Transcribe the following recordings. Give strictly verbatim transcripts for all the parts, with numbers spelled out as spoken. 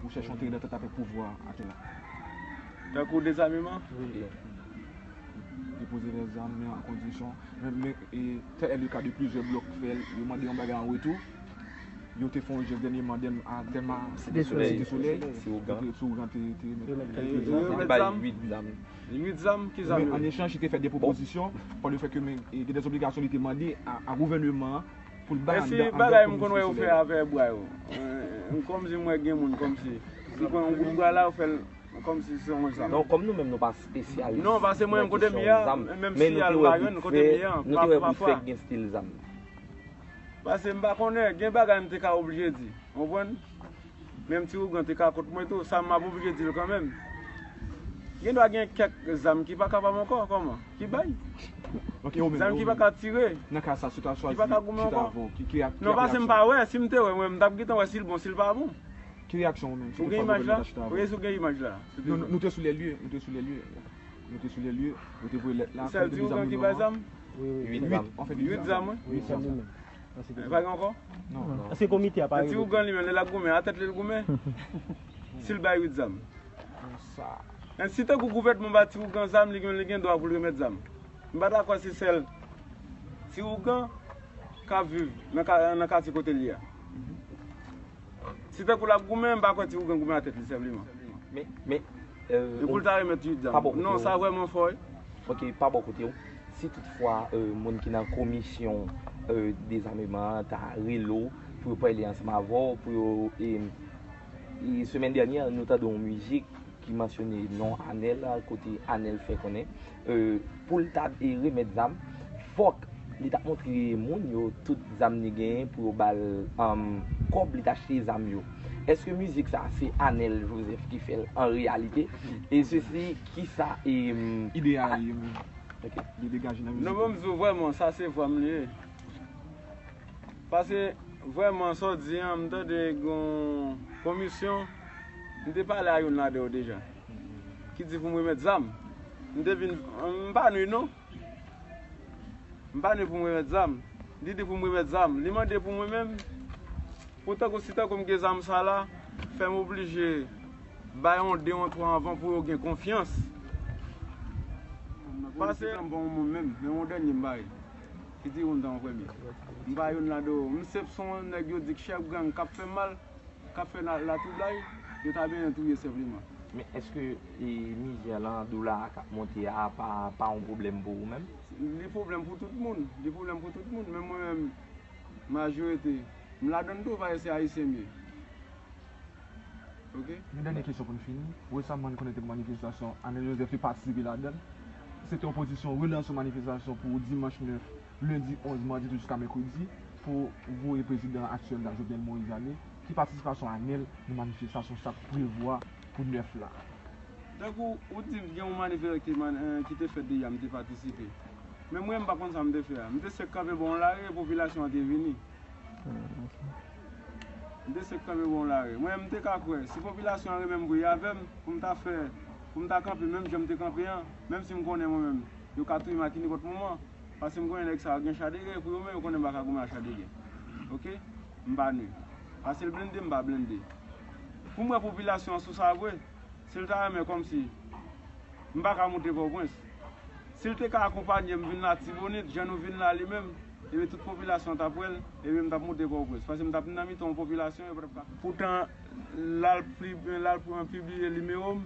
Pou chèche yon teren dantant avèk pouvwa aktyèl la. Tankou dezameman? Wi. Depoze lèzam, men an kondisyon. Men, men, e, tel est le cas de plusieurs blocs F L, yo mande yon bagay an retou. Yo te fè yon jès dènyèman, dèn-, a, dènman, Site Solèy. Site Solèy. Si ougan. Te, si ougan te, te remèt. Remèt kèk zam. Li bay uit zam. Uit zam, ki zam yo? Men an echanj, li te fè de pwopozisyon, pa le fèt ke, men, e, gen de obligasyon li te mande a, a gouvènman an, pou l ba. E si bagay m konn wè yo fè avè bwa yo. Kòmsi m wè gen moun kòmsi, si pran yon gwoup bwa la, yo fè l kòmsi se yon zam. Non, kòm nou menm nou pa espesyalis. Non, paske mwen menm kote m ye a, menm si al pa jwenn kote m ye a, nou te wè bout fè gen stil zam. Paske m pa konnen, gen bagay m te ka oblije di. Ou konprann? Menm ti ougan te ka kont mwen tou, sa m ap oblije di l kanmenm. Gen dwa gen kèk zam ki pa kapab ankò, kòman? Ki bay? Zam ki pa ka tire, ki pa ka goumen ankò. Non, paske m pa wè, si m te wè, mwen, m t ap gentan wè si l bon, si l pa bon. Ki reyaksyon ou menm? Ou gen imaj la? Ou gen imaj la? Nou, nou te sou lè lye, nou te sou lè lye. Nou te sou lè lye, nou te voye lèt la. Sa vle di ougan ki bay zam? Wi, wi. Uit zam. Uit zam, wi. Wi, se li menm. E pa gen ankò? Non. Èske komite a pa rele? Ti ougan li menm, lè l ap goumen, a tèt li l goumen. Si l bay uit zam. Sa. Men si tankou gouvènman ba ti ougan zam, li gen, li gen dwa pou l remèt zam. M pa ta kwè se sèl ti ougan k ap viv nan ka-, nan katye kote l ye a. Si tankou l ap goumen, m pa kwè ti ougan goumen a tèt li senpleman. Men, men, euh, e pou l ta remèt uit zam. Non, sa vrèman fò, wi. Ok, pa bò kote w. Si toutfwa, euh, moun ki nan komisyon, euh, dezameman an ta rele w pou yo pale ansanm avè w, pou yo, e, e semèn dènyè, nou tande yon mizik ki mansyone non Anèl, kote Anèl fè konnen, euh, pou l ta, e, remèt zam, fòk li ta montre moun yo tout zam li genyen pou yo ba l, um, kòb li ta achte zam yo. Èske mizik sa a se Anèl Joseph ki fè l an reyalite? E sesi, kisa, e, um, ide a ye menm? Ok. Li degaje nan mizik la. Non, ban m di w vrèman, sa se vwa m li ye. Paske, vrèman, sa w di an, m tande gen yon komisyon, m te pale a youn ladan yo deja, ki di pou m remèt zam. M te vin, m pa nou non. M pa nou pou m remèt zam. Li di pou m remèt zam. Li mande pou mwen menm. Pou tankou, si tankou m gen zam sa la, fè m oblije bay yon de, yon twa anvan pou yo gen konfyans. Paske m pa yon moun menm, men yon dènye m bay. Ki di yon dan premye. M pa youn ladan yo. M se p son nèg yo di k chèf gang k ap fè mal, k ap fè la, latwoublay, yo ta benyen touye senpleman. Men èske, e, mizè lan, dola a k ap monte a pa, pa yon pwoblèm pou ou menm? Li pwoblèm pou tout moun. Li pwoblèm pou tout moun. Men mwen menm, majorite, m ladann tou, paske se ayisyen m ye. Ok. Yon dènye kesyon pou n fini. Resaman, n konnen te gen manifestasyon, Arnel Joseph te patisipe ladan l. Se te yon pozisyon relans yon manifestasyon pou dimanch nèf, lendi onz, madi douz jiska mèkredi, pou voye prezidan aktyèl la, Jovenel Moïse, ale. Ki patisipasyon Arnel nan manifestasyon sa k prevwa pou nèf la? Tankou ou di m gen yon manifestasyon ki man-, eh, ki te fèt deja, m te patisipe. Men mwen, m pa konn sa m te fè a. M te sèk kanpe bò yon lari, popilasyon an te vini. M te sèk kanpe bò yon lari. Mwen, m te ka kwè, si popilasyon an renmen m vre avè m, pou m ta fè, pou m ta kanpe menm jan m te kanpe an, menm si m konnen mwen menm, yo ka touye m ak ninpòt moman, paske m konnen nèg sa yo gen cha de gè, pou yo menm, yo konnen m pa ka goumen a cha de gè. Ok? M pa nou. Paske l blende, m pa blende. Pou m wè popilasyon an sou sa vre, si l ta renmen kòmsi m pa ka moute Pòtoprens, si l te ka akonpanye m vin Latibonit, jan nou vin la li menm, ebyen tout popilasyon an t ap wè l, ebyen m t ap moute Pòtoprens. Paske m t ap nan mitan yon popilasyon, yo pa t ap ka. Poutan, l al pli, l al pran pibliye nimewo m,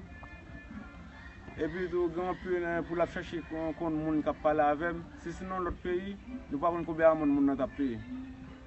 epi tou gen anpil, eh, pou l ap chache kon-, konn moun k ap pale avè m. Si se nan lòt peyi, nou pa konn konbyen amàn moun nan t ap peye.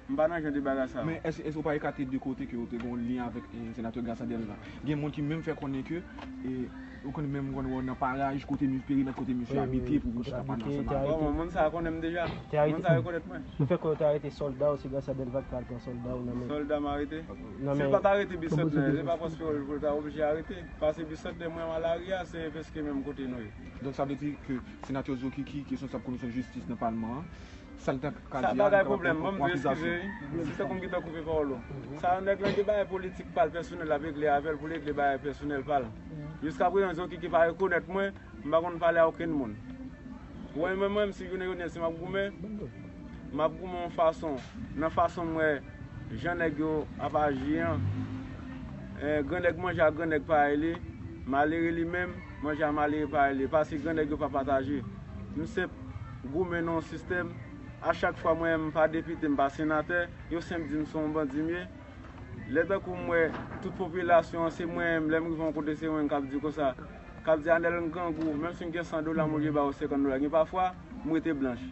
M pa nan jan de bagay sa yo. Men èske, èske w pa ekate de kote ke w te gen yon lyen avèk, eh, senatè Gassandel la? Gen moun ki menm fè konnen ke, eh, ou konn menm konn wè w nan paraj kote mi-, perimèt kote misye abite pou w chita pale ansanm avè l. Bon, moun sa a konnen m deja. Moun sa a rekonèt mwen. Nou fè kwè yo te arete sòlda w, se Gassandel Vac k al pran sòlda w nan men. Sòlda m arete? Si l pa t arete Bisantnè, se pa paske l, pou l ta oblije arete. Paske Bisantnè mwen an lari a, se prèske menm kote nou ye. Donk sa vle di ke senatè Zokiki, ki responsab komisyon jistis nan palman an, sa l ta ka di a, li kapab pran akizasyon. Si se konn ki ta koupe pawòl ou. Sa nèg lan gen bagay politik pa l pèsonèl l ap regle avè l pou l regle bagay pèsonèl pa l. Jiskaprezan, Zokiki pa rekonèt mwen, m pa konn pale a okenn moun. Ou wè, mwen menm, si jounen jodi a, si m ap goumen, m ap goumen yon fason, nan fason m wè jan nèg yo ap aji an, Eh, grannèg manje ak grannèg parèy li, malere li menm, manje a malere parèy li, paske grannèg yo pa pataje. M senp goumen nan yon sistèm, a chak fwa mwen menm m pa depite, m pa senatè, yo senp di m se yon bandi m ye. Lè tankou m wè tout popilasyon an se mwen menm, lè m rive yon kote se mwen menm k ap di konsa, k ap di Anèl m grangou, menm si m gen san dola m oblije ba yo senkant dola, gen pafwa m rete blanch.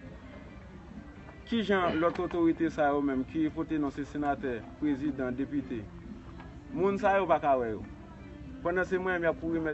Kijan lòt otorite sa yo menm ki pote non se senatè, prezidan, depite, moun sa yo pa ka wè yo. Pandan se mwen menm y ap kouri mèt